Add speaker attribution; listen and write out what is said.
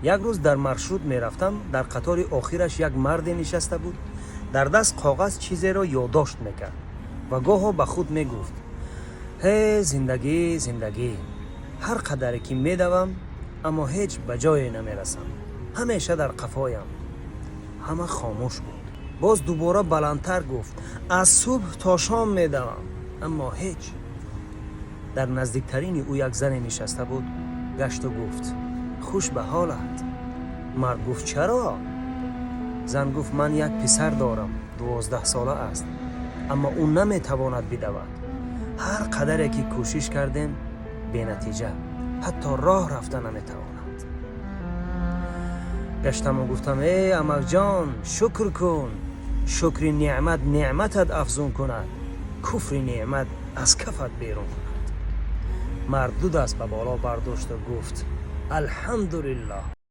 Speaker 1: Як рӯз дар маршрут мерафтам. Дар қатори охираш як марде нишаста буд. Дар даст коғаз, чизеро ёддошт мекард ва гоҳо ба худ мегуфт: «Ҳе, зиндагӣ, зиндагӣ, ҳар қадаре ки медавам, аммо ҳеҷ ба ҷое намерасам, ҳамеша дар қафоям». Ҳама хомӯш буд. Боз дубора баландтар гуфт: «Аз субҳ то шом медавам, аммо ҳеҷ». Дар наздиктарини ӯ як зане нишаста буд. Гашту гуфт: «Хуш ба ҳолат». Мард гуфт: «Чаро?» Зан гуфт: «Ман як писар дорам, 12-сола аст, аммо ӯ наметавонад бидавад. Ҳар қадаре ки кӯшиш кардем, бенатиҷа, ҳатто роҳ рафта наметавонад». Гаштаму гуфтам: «Э, амакҷон, шукр кун. Шукри неъмат неъматат афзун кунад, куфри неъмат аз кафат берун кунад». Мард ду даст ба боло бардошту гуфт: «Алҳамдулиллоҳ».